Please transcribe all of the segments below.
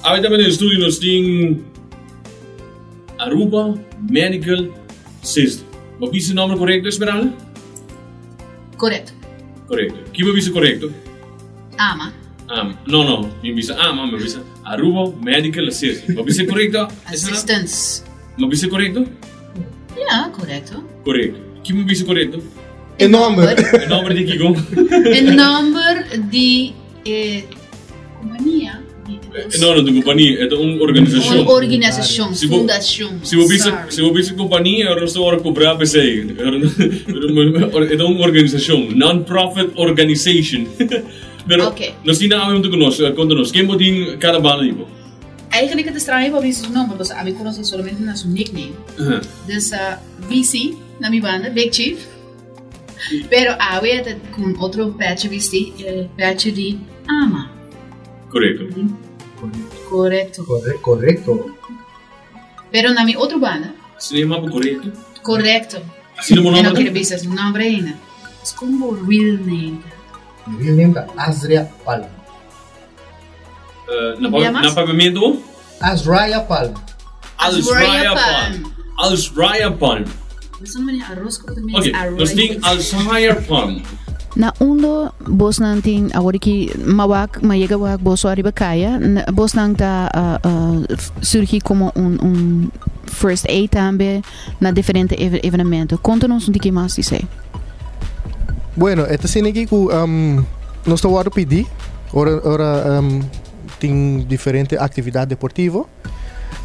Awe tambe den studio nos tin Aruba Medical System. Bo bisa e nomber korekto, Esmeralda? Korekto. Korekto. Ki bo bisa korekto? Ama. Ama. No, no. Mi bisa ama, mi bisa Aruba Medical Assistant. Bo bisa korekto? Assistance. Bo bisa korekto? Ja, korekto. Korekto. Ki bo bisa korekto? E nomber. E nomber di kiko? E nomber di e kompania. No, no ta kompania, e ta un organisashon. Un organisashon, fundashon. Si bo bisa, si bo bisa kompania, nos ta wòrdu kobrá pa esei. E ta un organisashon, non-profit organization. Pero nos tin awe huntu ku nos, konta nos, ken bo tin kada banda di bo? Eigenlijk e ta straño pa bisa su nomber, pasobra ami konosé solamente na su nickname. Dus BC na mi banda, Big Chief. Pero awe e ta ku un otro pechi bisti, e pechi di ama. Korekto. Korekto. Korekto. Pero na mi otro banda. Asina e mapa korekto? Korekto. Asina bo nomber ta? E no kere bisa su nomber ainda. Es kon bo real name ta? Mi real name ta Azria Palm. Na papiamento bo? Azraya Palm. Azraya Palm. Azraya Palm. Ok, nos tin Alzheimer Palm. Na undo bosnan tin awor ki mawak ma yega wak boso ariba kaya bosnan ta surgi komo un un first aid tambe na diferente evenemento. Konta nos un tiki mas di esei. Bueno, e ta asina aki ku nos ta wòrdu pidi ora ora tin diferente aktividat deportivo.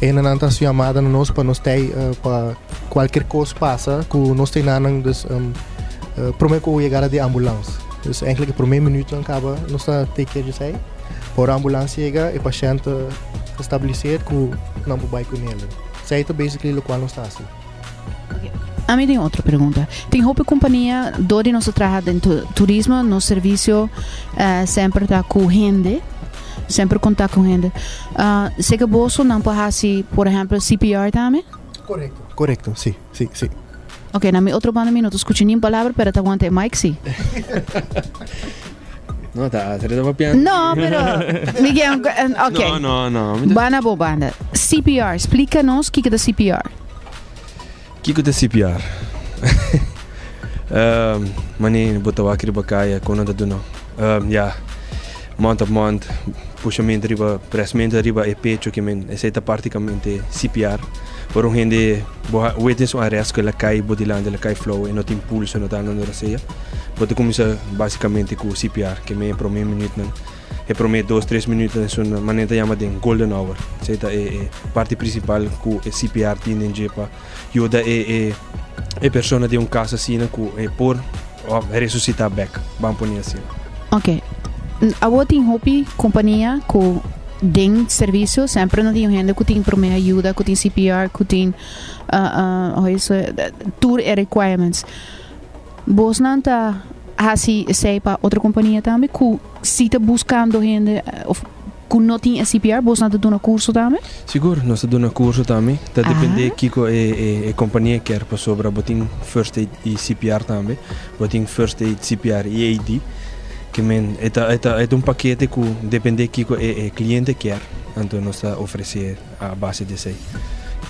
Hendenan ta hasi yamada na nos pa nos tei pa kualkier kos pasa ku nos tei nanan dus prome ku yegada di ambulans. Dus eigenlijk e prome minuutnan kaba nos ta take care di esei. Pa ora ambulans yega e pashènt ta stabiliseer ku nan por bai ku nel. Esei ta basically lokual nos ta hasi. Ami tin otro pregunta. Tin hopi kompania dor di nos ta traha den turismo, nos servisio semper ta ku hende, semper kontak ku hende. Seke boso nan por hasi por ehempel CPR tambe? Korekto, korekto, si, si, si. Ok, na mi otro banda mi no ta skucha ni un palabra pero ta wanta e mic si. No, ta Astrid ta papiando. No, pero Miguel, ok. No, no, no. Mi ta- Banda bo banda. CPR, splika nos kiko ta CPR. Kiko ta CPR? um, mane bo ta wak riba kaya kon nan ta duna. Um, ya, mond op mond, pushamento riba, presmento riba e pecho ke men, esei ta praktikamente CPR. Ora un hende bo ha witness un arrest ku el a kai bo dilanti, el a kai flou, e no tin pulso, e no ta andando rasea, bo ta kuminsá basikamente ku CPR, ke men e promé minütnan, e promé dos, tres minütnan esun manera ta yama den golden hour. Esei ta e e parti prinsipal ku e CPR tin den dje pa yuda e e e persona den un kaso asina ku e por resusitá bèk, ban pone asina. Ok. Awor tin hopi kompania ku den servisio semper no tin un hende ku tin promé ayuda, ku tin CPR, ku tin tur e requirements. Bosnan ta hasi esei pa otro kompania tambe ku si ta buskando hende of ku no tin e CPR, bosnan ta duna kurso tambe? Sigur, nos ta duna kurso tambe. Ta depende kiko e kompania kier pasobra bo tin first aid i CPR tambe. Bo tin first aid, CPR i AED. Ke men e ta e ta e ta un pakete ku depende kiko e e kliente kier, anto nos ta ofresé a base di esei.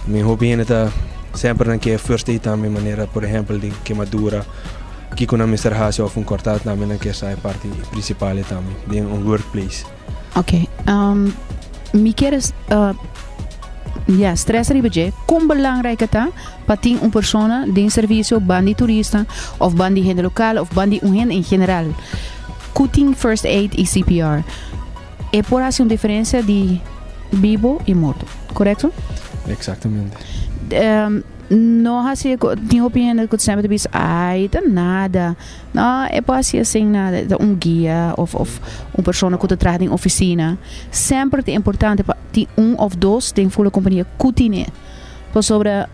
Mi hopi hende ta semper nan ke first aid tambe manera por ehèmpel di kemadura, kiko nan mester hasi òf un kòrtá tambe nan ke sa e parti prinsipal e tambe den un workplace. Ok, mi kier ya stress riba dje kon belangrijk e ta pa tin un persona den servisio ban di turista of ban di hende lokal of ban di un hende en general ku tin first aid i CPR. E por hasi un diferensia di bibo i morto, korekto? Eksaktamente. No hasi tin hopi hende ku semper ta bisa ai ta nada. No, e por hasi asin nada. E ta un guia of of un persona ku ta traha den ofisina. Semper ta importante pa tin un of dos den fula kompania ku tine. Pasobra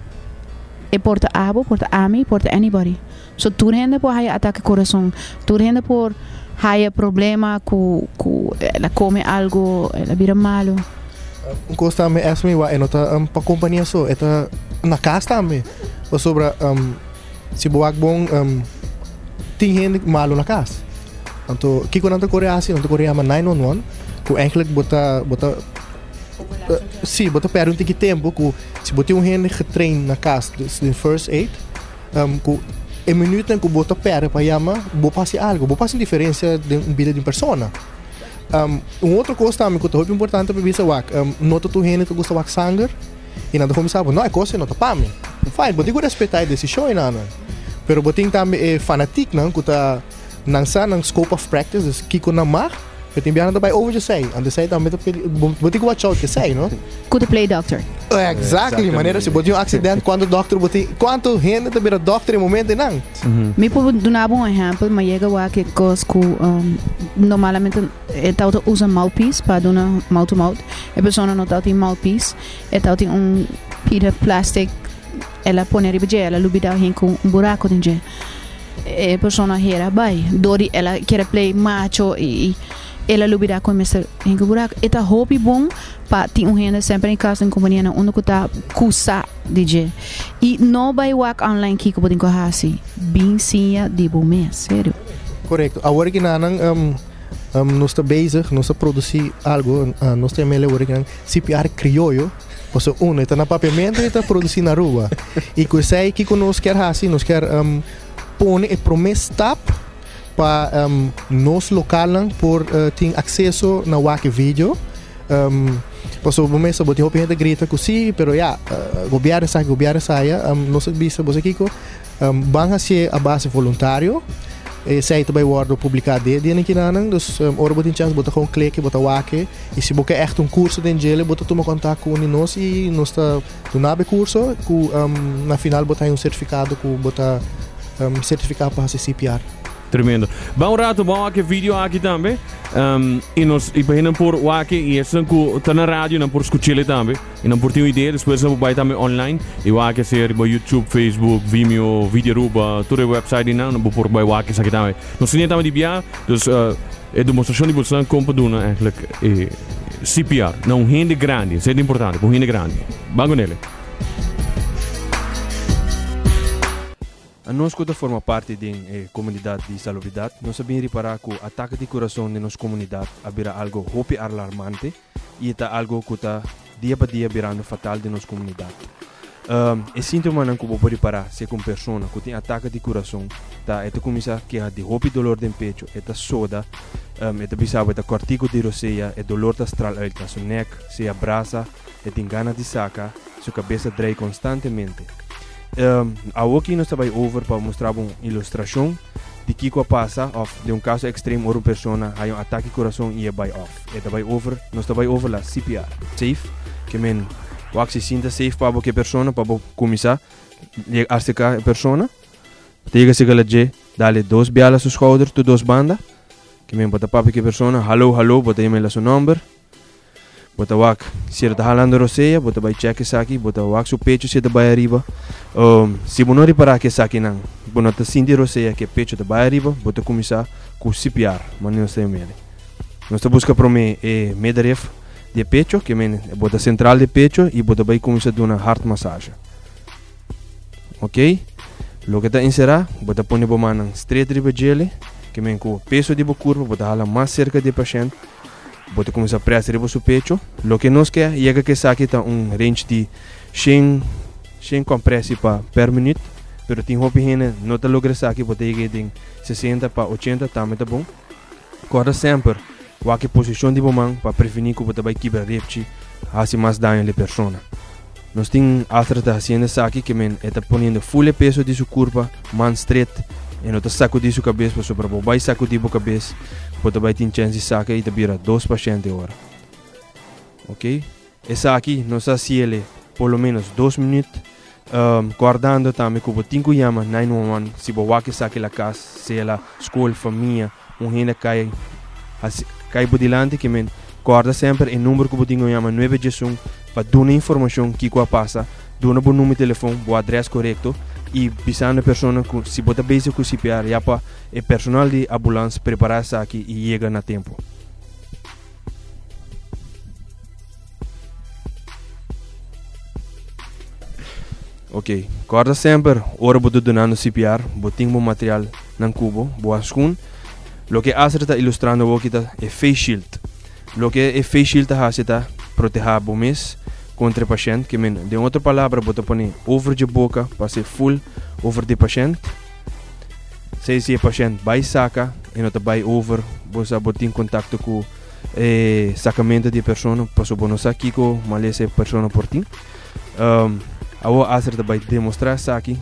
e por ta abo, por ta ami, por ta anybody. So tur hende por haya atake kurason. Tur hende por haya problema ku ku el a kome algo, el a bira malo. Un kos tambe Esme e no ta pa kompania so, e ta na kas tambe. Pasobra si bo wak bon tin hende malo na kas. Anto kiko nan ta kore hasi? Nan ta kore yama 911 ku eigenlijk bo ta bo ta. Si, bo ta perde un tiki tempo ku si bo tin un hende getrain na kas, dus den first aid, ku e minuutnan ku bo ta perde pa yama, bo por hasi algo, bo por hasi un diferensia den un bida di un persona. Un otro kos tambe ku ta hopi importante pa bisa wak, no ta tur hende ta gusta wak sanger i nan ta kuminsá bo, no e kos ei no ta pa mi. Fine, bo tin ku respetá e desishon einan, pero bo tin tambe e fanatiknan ku ta nan sa nan scope of practice, dus kiko nan mag, pero tin biaha nan ta bai over djesei, anto esei tambe ta peli, bo tin ku watch out ku esei, no? Ku ta play doctor. Exactly, manera si bo tin un accident cuanto doctor bo tin, cuanto hende ta bira doctor e momento einan. Mi por duna bo un ehempel, mi a yega wak e kos ku normalmente e tabata usa mouthpiece pa duna mouth to mouth. E persona no tabatin mouthpiece, e tabatin un pida plastic, el a pone riba dje, el a lubida hin ku un buraco den dje. E persona hera bai, dor di el a kere play macho i el a lubida ku e mester hin ku buraco. E ta hopi bon pa tin un hende semper den kas den kompania nan unda ku ta kusa di dje. I no bai wak online kiko bo tin ku hasi. Bin siña di bo mes, serio. Korekto. Awor ki nan nos ta bezig, nos ta produsi algo, nos ta yam'el awor ki nan CPR krioyo. Pasobra uno e ta na papiamento y e ta produci na Aruba. Y cu esey kico nos kier haci? Nos kier pone e prome stap pa nos localnan por tin acceso na wak e video. Pasobra bo mester bo tin hopi hende grita cu si, pero ya, gobierno esaki, gobierno esaya. Nos a bisa bo sa kico? Ban hacié a base voluntario. Esei ta bai wordo publica de dia kinanan. Dus ora bo tin chance bo ta gewoon kleke, bo ta wak-e. Y si bo ke echt un curso den djele bo ta tuma contact cu un di nos y nos ta duna bo e curso cu na final bo ta haña un certificado cu bo ta certifica pa haci CPR. Tremendo. Ban un rato, ban wak e video aki tambe. Y nos, y pa hendenan por wak e y esnan cu ta na radio nan por scuch'el tambe. Y nan por tin un idea, despues nan por bai tambe online y wak esei riba YouTube, Facebook, Vimeo, Video Aruba, tur e website di nan, bo por bai wak esaki tambe. Nos tin tambe di bia, dus e demostracion di boso nan con pa duna eigenlijk e CPR na un hende grandi, esei ta importante, pa un hende grandi. Ban con ele. Anos ku ta forma parti den e komunidat di salubridat, nos a bin ripará ku atake di kurason den nos komunidat a bira algo hopi alarmante i e ta algo ku ta dia pa dia birando fatal den nos komunidat. E síntomanan ku bo por ripará si ku un persona ku tin atake di kurason ta e ta kuminsá keha di hopi dolor den pecho, e ta soda, e ta bisa bo e ta kòrtiku di rosea, e dolor ta stral uit na su nèk, sea brasa, e tin gana di saka, su kabes ta drei konstantemente. Awoki nos ta bai over pa mustra bo un ilustrashon di kiko a pasa òf den un kaso ekstrem ora un persona haya un atake kurason i e bai òf. E ta bai over, nos ta bai over la CPR. Safe, ke men wak si sinta safe pa bo ke persona pa bo kuminsá aserká e persona. Bo ta yega serka la dje, dale dos biala su skouder tur dos banda. Ke men bo ta papia ke persona, hallo hallo, bo ta yama el a su nòmber. Bo ta wak si el ta halando rosea, bo ta bai check esaki, bo ta wak su pecho si e ta bai ariba. Si bo no ripara ku esakinan, bo no ta sinti rosea ku e pecho ta bai ariba, bo ta kuminsá ku CPR, manera nos ta yam'el. Nos ta buska promé e middenrif di e pecho, ke men bo ta sentral di e pecho i bo ta bai kuminsá duna hart massage. Ok, loke ta enserá, bo ta pone bo mannan stret riba djele, ke men ku peso di bo kurpa bo ta hala mas serka di e pashènt. Bo ta kuminsá presa riba su pecho. Loke nos ke yega ku esaki ta un range di shen shen kompresi pa per minüt, pero tin hopi hende no ta logra esaki, bo ta yega den 60 pa 80 tambe ta bon. Kòrda semper wak e posishon di bo man pa prevení ku bo ta bai kibra repchi hasi mas daño na e persona. Nos tin Alfred ta hasiendo esaki ke men e ta poniendo full e peso di su kurpa, man stret, e no ta sakudí su kabes pasobra bo bai sakudí bo kabes bo ta bai tin chèns di saka i ta bira dos pashènte ora. Ok, esaki nos a hasiele por lo menos dos minüt, kòrdando tambe ku bo tin ku yama 911 si bo wak esaki la kas, sea la skol, famia, un hende kai hasi kai bo dilanti ke men kòrda semper e number ku bo tin ku yama nuebe djesun pa duna informashon kiko a pasa, duna bo number di telefon, bo adrès korekto i bisando e persona ku si bo ta bezig ku CPR ya pa e personal di abulans prepará esaki i yega na tempu. Ok, kòrda semper ora bo ta dunando CPR, bo tin bo material nan ku bo, bo haskun. Loke Astrid ta ilustrando awoki ta e face shield. Loke e face shield ta hasi ta protehá bo mes kontra e pashènt. Ke men, den otro palabra, bo ta pone over dje boka pa hasi full over di pashènt. Sei si e pashènt bai saka, e no ta bai over, bo sa bo tin kontakto ku e sakamento di e persona, paso bo no sa kiko malesa e persona por tin. Um, awor Astrid ta bai demostrá esaki.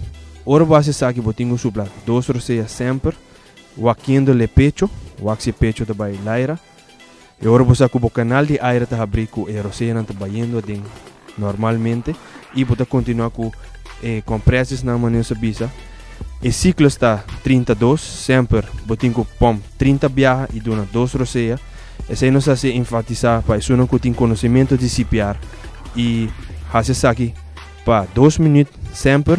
Ora bo hasi esaki bo tin ku supla dos rosea semper, wakiendo le pecho, wak si e pecho ta bai laira. E ora bo sa ku bo kanal di aire ta habrí ku e roseanan ta bayendo aden normalmente i bo ta kontinuá ku e kompresesnan manera nos a bisa. E siklo sta 32, semper bo tin ku pòmp 30 biaha i duna dos rosea. Esei nos hasi enfatisá pa esunnan ku tin konosementu di CPR i hasi esaki pa dos minüt semper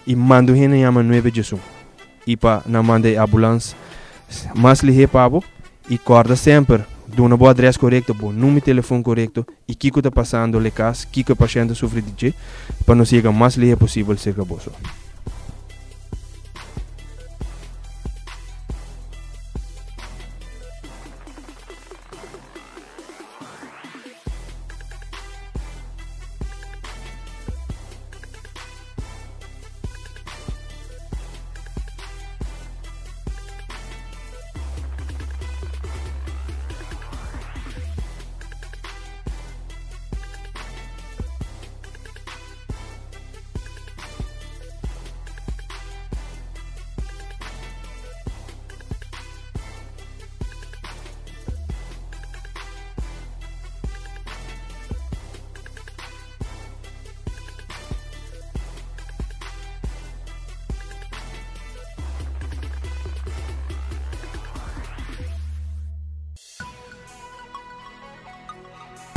i manda un hende yama nuebe djesun i pa nan manda e ambulans mas lihé pa bo i kòrda semper duna bo adrès korekto, bo number di telefòn korekto i kiko ta pasando le kas, kiko e pashènt ta sufri di dje pa nos yega mas lihé posibel serka boso.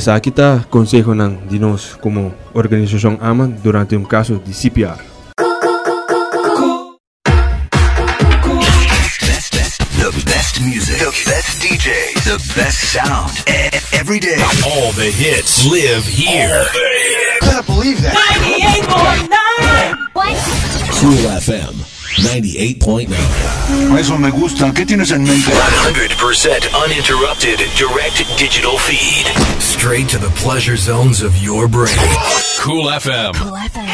Esaki ta konsehonan di nos komo organisashon ama durante un kaso di CPR. The best music, the best DJ, the best sound. Every day. All the hits live here. Better believe that. 98.9. Cool FM 98.9. Eso me gusta. ¿Qué tienes en mente? 100% uninterrupted direct digital feed. Straight to the pleasure zones of your brain. Cool FM. Cool FM.